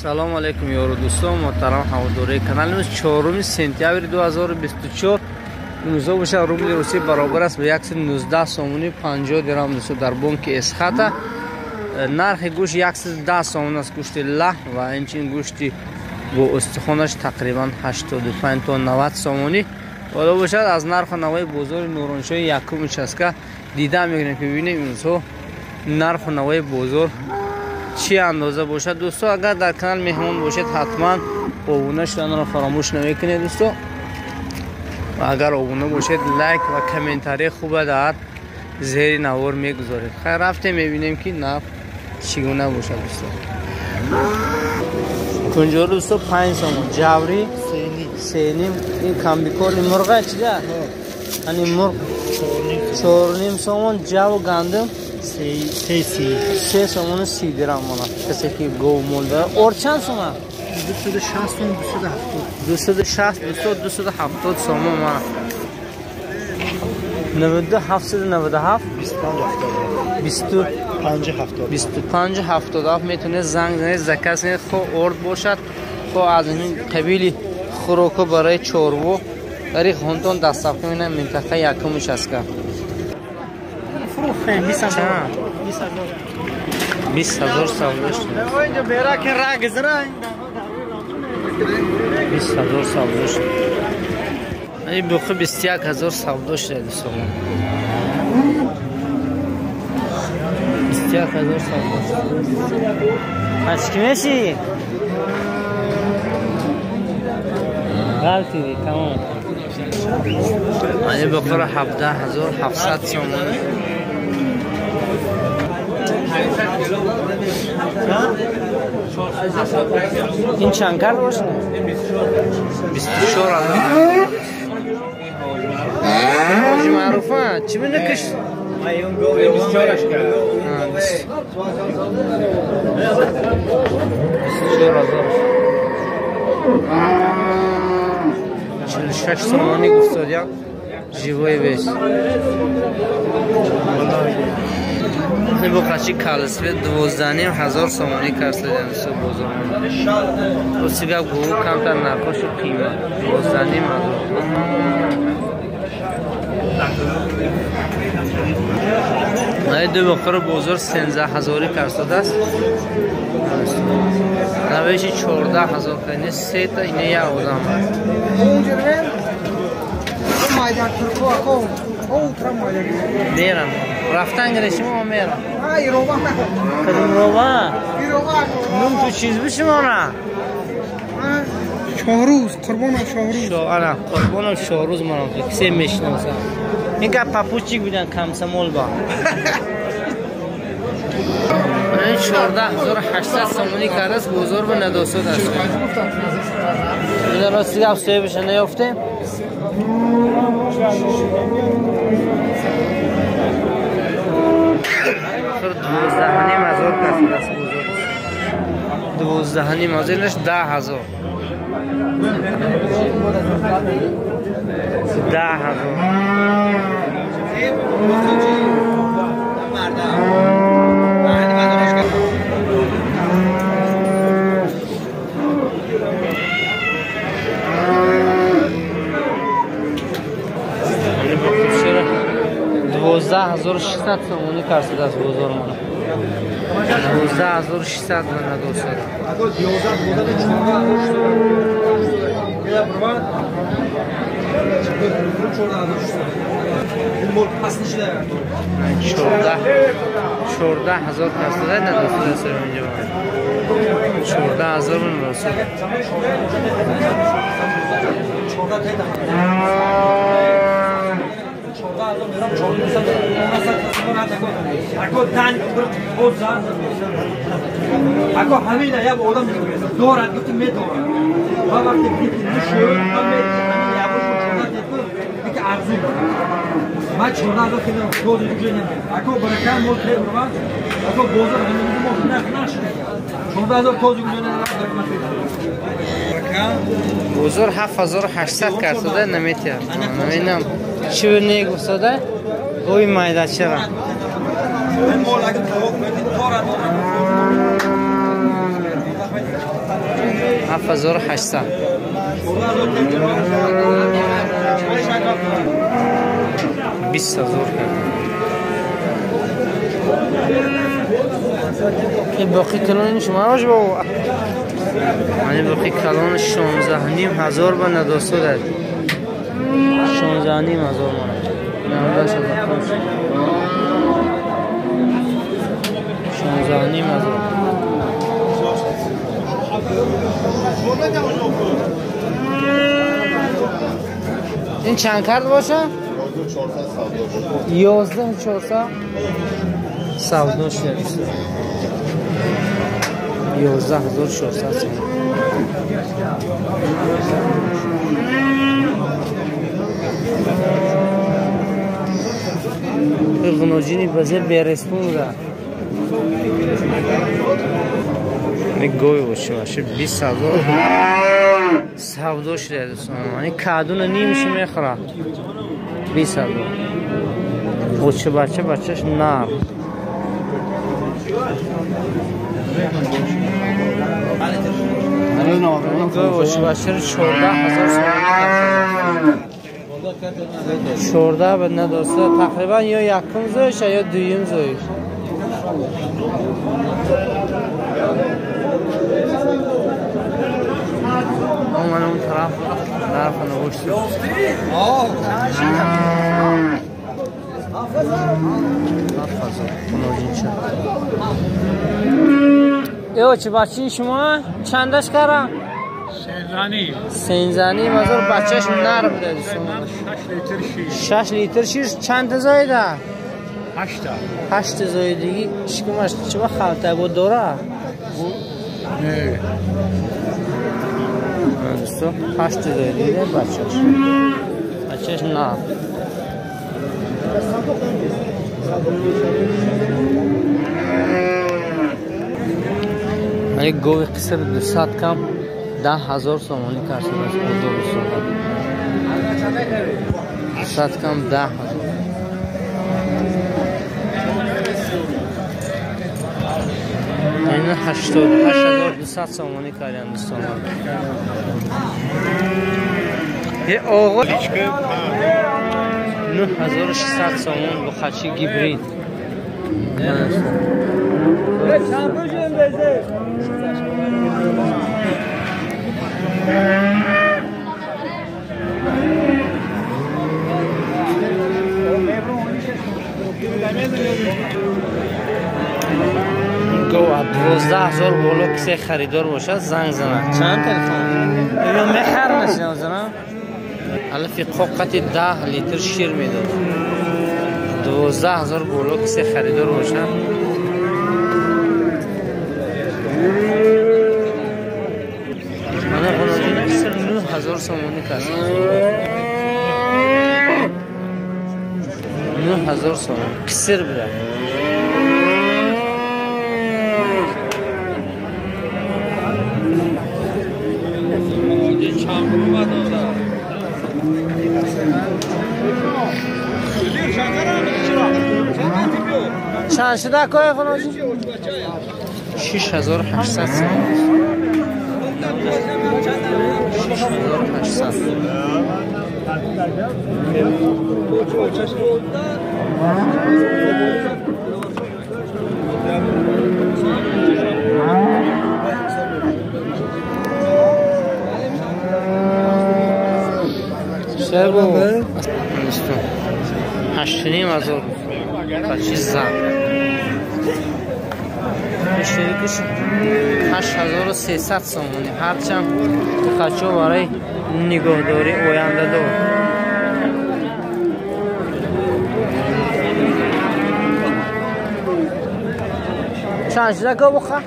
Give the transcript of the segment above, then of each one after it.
Салом алейкум ёру дӯстон, муҳтарам ҳаводораи каналимиз. 4 сентябри 2024 имрӯза бошад рубли русӣ баробар аст ба 119 сомони 50 дирам дӯстон дар бонки Эсхата. Нархи гӯшт 110 сомон аст гӯшти лаҳм ва инчунин гӯшти бо устухонаш тақрибан 85 то 90 сомонӣ. Ҳоло бошад аз нарху навои бозори Нуроншоҳи якум участка дида мекунем ки бибинем имрӯзҳо нарху навои бозор чӣ андоза бошад. Дӯсто, агар дар канал меҳмон бошед, ҳатман обуна шуданро фаромӯш намекунед дӯсто. Ва агар обуна бошед, лайк ва комментарии хуба дар зери навор мегузоред. Хайр, рафтем мебинем ки нарх чӣ гуна бошад дӯсто. Кунҷору дӯсто 5 сомон, ҷаври 3.5, ин камбикорни мурға чида? Ани мурғ 4.5 сомон, ҷаву гандум 3 сомону 30 дирам монад. Касе ки гов мол дорад. Ор чанд сомон? 260 260 270 сомон монад. 92 797 25 25 77 метавонед занг занед, заказ кунед. Хо орд бошад, хо аз ин қабили хӯроко барои чорво барои хонтон доставка менам минтақа якум участка. Фурӯхтем 20,000. 20,000 савдо шуд. 20,000 савдо шуд. Ин буқи 21,000 савдо шуда дӯстон. 21,000 савдо шуд. Аз ки меши? Ғалтиди, тамом. Ин буқиро 17,700 сомонӣ. Ин чанд кард бошад? 24,000. Ҳоҷи маъруфа, чӣ менакиш? 24,000. 46 сомонӣ гуфтодям. Живой вес. Ин буқачи калсвет 12,500 сомонӣ карсадям су бозор. Рости гап гӯ камтар нархошу қимат. 12,500. Ай ду буқаро бозор 13,000 карсадааст. Навеши 14,000 кайне сета ине як одам. Мерам. Рафтан гиришимо мерам. Кадом рова? Нум ту чиз бишимона? Шоҳрӯз, Қурбонов Шоҳрӯз. Ана, Қурбонов Шоҳрӯз манам кисе мешиносам. Ин гап папучик будан комсомол ба. 14,800 сомонӣ кардааст бозор ба надосод аст. Ина рости гап соҳибаша наёфтем. 12,500 кардааст бозор. 12,500 инаш 10,000. 10,000. 12,600 сомонӣ карсидааст бозор мана. 12,600 мана дӯстон. 14,000 карсида на дӯстон инҷо. 14,000 мана дӯстон. Ако ҳамина як одам дорад, гуфти медорад. Ва вақте гуфти нишуд, ва ҳамина як ки арзу. Ма 14,000 кидам, доди ҷо намед. Ако барака мол требурва, ако бозор ҳамин мо нарх нашуд. 14,000 този ҷо намед. Бозор 7,800 карсада наметиҳад. Намедонам чӣ не гуфтода? Гови майдачара. 7800. 20000 кард. این باقی کلان شما باش با این باقی کلان 16,500 با ندوستو داد. 16,500 مانه. 9,500. 16,500. این چند کرد باشه؟ 11,400 سودا شده. 11,400 سوم. غنوجینی بزر بیرسپون بوده. گوی باشه باشه 20,000 سودا شده دوستان. یعنی کادون نیمش میخوره. 20,000. بچه بچه بچهش نر. گوی باشه 14,000 سوم. 14 به ندوسته تقریبا یا یکم زویش یا دویم زویش. من اون طرف نوشت. ایو چه بچه شما چندش کردم؟ سنزانی مزار بچهش نر بوده. 6 لیتر شیر. چند زایده؟ 8 زایدگی. شکمش چه با خلطه بود دوره؟ نه دوستو 8 زایدگی بچهش. بچهش نه. یک گوی قصر 200 کم 10,000 سومانی کرد. 200 کم 10,000. این 88,200 سومانی کردن دوستان. یه آقا 9,600 سومان با خچی گیبرید. گو 12,000 بالا کسی خریدار باشه زنگ زنه. چند تلفن؟ اینو میخرنش زنم. الفی قاقت 10 لیتر شیر میداد. 12,000 بالا کسی خریدار باشه. من قناجی 9,000 سومانی کس. 9,000 سومان قصر بوده. چند شده کای خانوجی؟ 6,800 سومان. 6,800. شبو 8,500 بچه زن اشتراکش 8,300 سومانی. هرچند خچو برای نگهداری آینده دار. چند شده که بخواه؟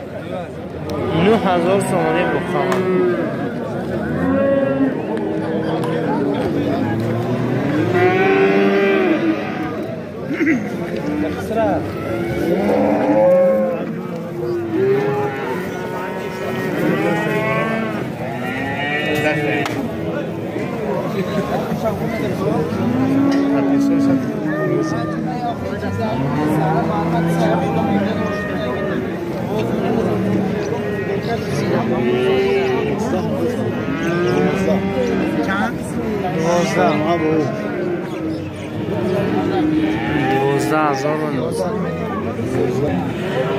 9,000 سومانی بخواه. Чанд? 12. 12,900.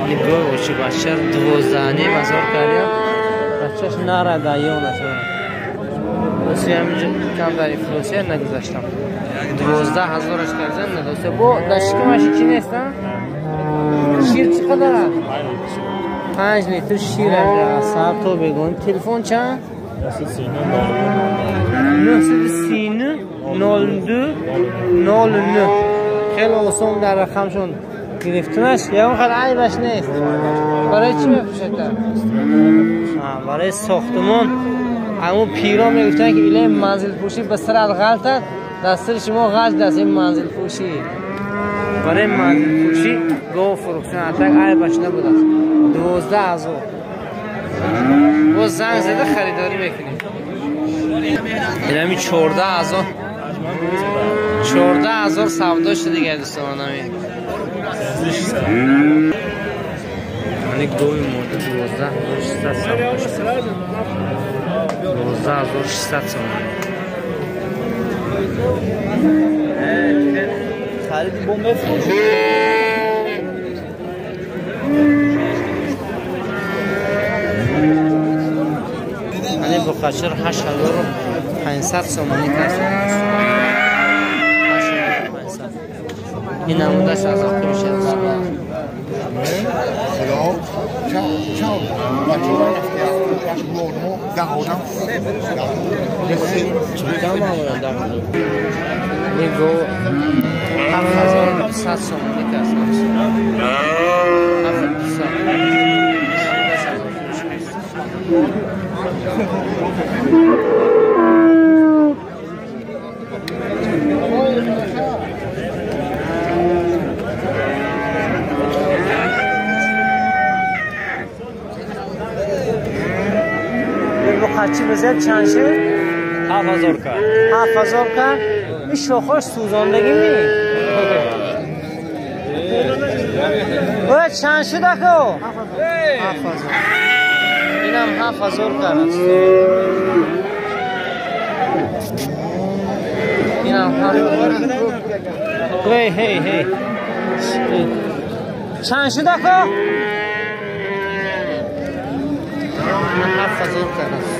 Нигоҳ очи бача 12,5 ҳазор кардям. Бачаш нарада ёнаш. Оси ҳаминҷо кам дар ифлосия нагузаштам. 12 ҳазораш кардам надоста. Бо дар шикамаш чӣ нест, а? Шир чӣ қадар аст? 5 литр шир аст. Сар то бегон. Телефон чанд? 939 02 09. Хеле осон дар рақамшон гирифтанаш. Ягон хел айбаш нест. Барои чӣ мефурӯшад? Барои сохтмон. Ҳамун пиро мегуфтанд, ки илаи манзилпӯшӣ ба сарат ғалтад, дар сари шумо ғалт аст ин манзилпӯшӣ. Барои манзилпӯшӣ гов фурӯхтан атак айбаш набудааст. 12 ҳазор. Боз занг зада харидорӣ мекунем. Инами 14 ҳазор. 14 ҳазор савдо шуд дигар, дӯстон, ҳамин. Ани гови мода 12,600 савдо шуд. 12,600 сомонӣ. Хариди бо мефурӯшӣ. Ани буқачир 8500 сомонӣ касб. 8500. Ин намудаш аз охир мешавад. Худо чао бачаҳо 10 одам. Чанд маъмулан дар нигоҳ 7200 сомонӣ касб. 7200. Буқачи бизад чанд шуд? 7000 кард. 7000 кард? Ин шохош сӯзондагӣ ми? Ой, чанд шуд ако? 7000. Инам 7000 кард аст. Инам 7000. Ҳей, ҳей, ҳей. Чанд шуд ако? 7000 кард аст.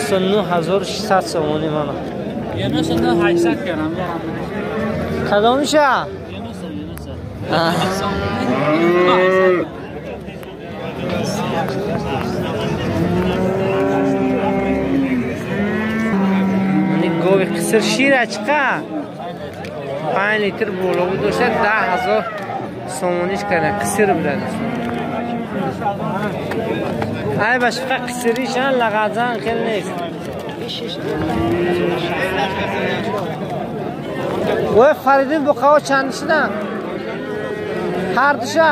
9600 сомонӣ мана. 800 кардам. Кадомиша? Юнуса, Юнуса. Гови қисир шира чиқа? 5 литр боло буд дошта 10 ҳазор сомониш кардан. Қисир буда. Ай башқа қисиришан лағазан хел нест. Ой, Фаридин, буқао чанд шудан? Ҳардуша?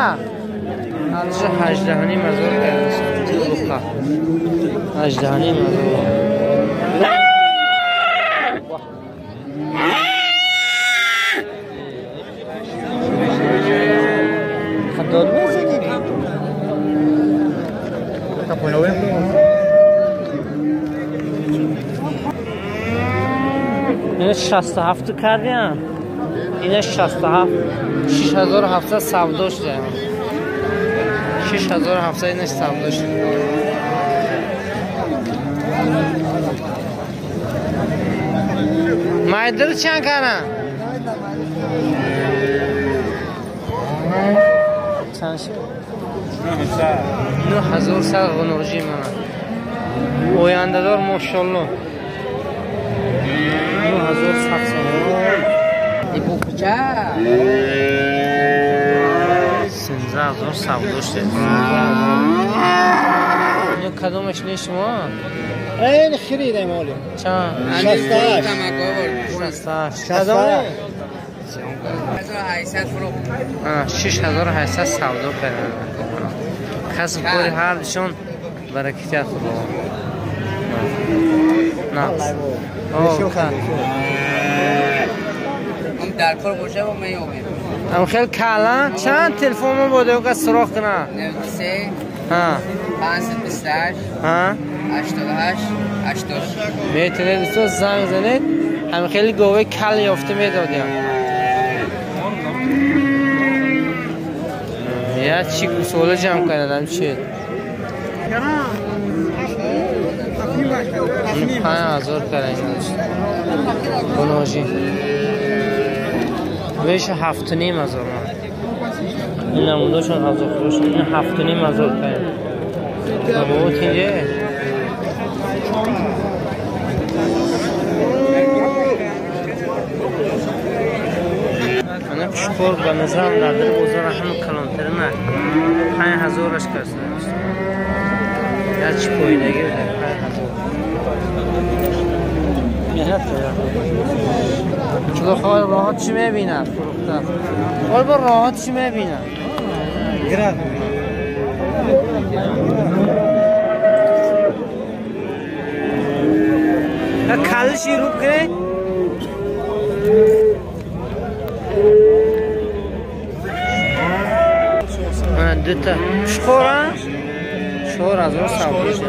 Ҳардуша 18,5 ҳазор кардан. Буқа. 18,5 ҳазор. Дод мезанӣ? Ина 67 кардиам. Ина 67 6700 савдо шуда. 6700 ина савдо шуда. Майдир чанд кардам? Чанд шуд? 9100 ғунуҷи мана. Ояндадор мошалло. 9100 сомон. 13 ҳазор савдо шуд. Ино кадомаш не шумо? Ин хиридем оли. Чанд? 68. 68. Кадоме? 6800 савдо кардам. Касб кори ҳардушон баракатият худо. На. Дар кор боша ва меёбем. Ам хел кала чанд телефон мо бода ка суроғ кна? 93. ها 528 ها 88 80. میتونید دوستان زنگ زنید هم خیلی گاوه کل یافته میدادیم. یا چی گوساله جمع کردم چی 5000 کردن بناژی بهش 7,5 هزار. این نموداشون هزار خودشون این 7,5 هزار کردن. بابا تینجه من پشکور به نظرم در بازار همه کلانتر نه 5000 کسته یا چی پایینگی بوده 5000 مهنت کرده. چون خواهر راحت چی میبیند فروخته خواهر با راحت چی میبیند گرد کلشی روب کنه. دوتا شخورا 4000 سودا شد.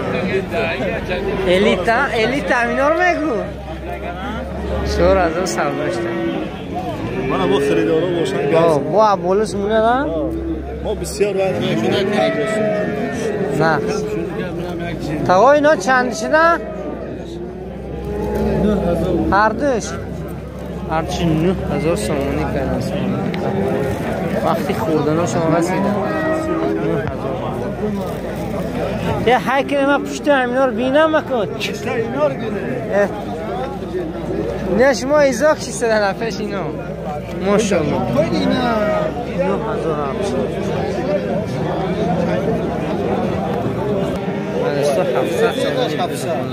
الیتا اینا رو میگو 4000 سودا شد. من با خریدارا باشن با بولس مونه نه ما بسیار وقت نه تا اینا چند شدن؟ هر دوش 9000 سومونی کردن. وقتی خوردن شما رسیدن 9000. یه حکم ما پشت همینا رو بینم مکن نه شما ایزاک چی سدن افش اینا ماشاءالله 9000 700 سومونی.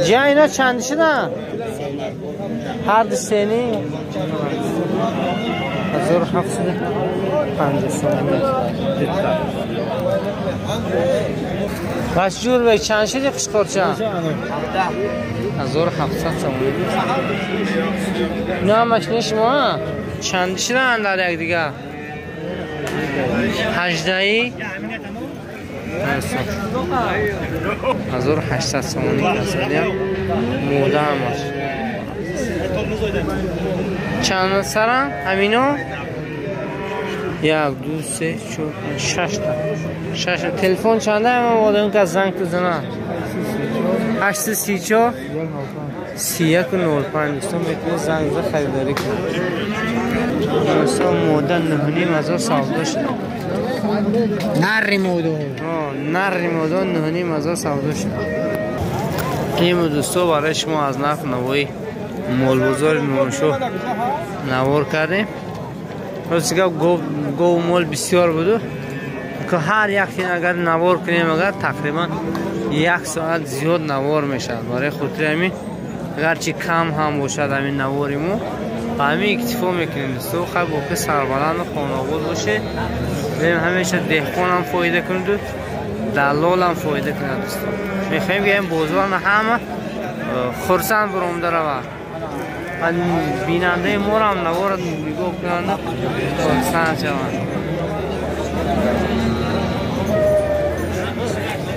جا اینا چند شدن؟ هر دو سنی 1750 سومونی. بس جور بی چند شدی قشقرچه؟ 1700 سومونی. نه ماشین شما چند شدن در یک دیگه؟ 18 1800 سومونی کسانیم موده هم هست. چند سرم؟ همینو؟ 1 2 3 4 5 6 تا 6 تا. تلفن چنده؟ هم آدم که زنگ بزنه 834 3195. دوستان میتونه زنگ بزنه خریداری کنه. دوستان موده 9,500 سودا شد. نری موده نری موده 9,500 سودا شد. این دوستا برای شما از نرخ نوایی مال بازار نوانشو نوار کردیم. راست گفت گو مال بسیار بود که هر یک تین اگر نوار کنیم اگر تقریبا 1 ساعت زیاد نوار میشد. برای خاطر همین اگرچه کم هم باشد همین نواریمو به همین اکتفا میکنیم. دوستا خب باقی سربلند و خانه باشه. بریم همیشه دهقان هم فایده کنید و دلال هم فایده کنید. دوستا میخوایم که این بازار همه خرسند برامده رود و بیننده ما را هم نوار نگاه کنند خرسند شوند.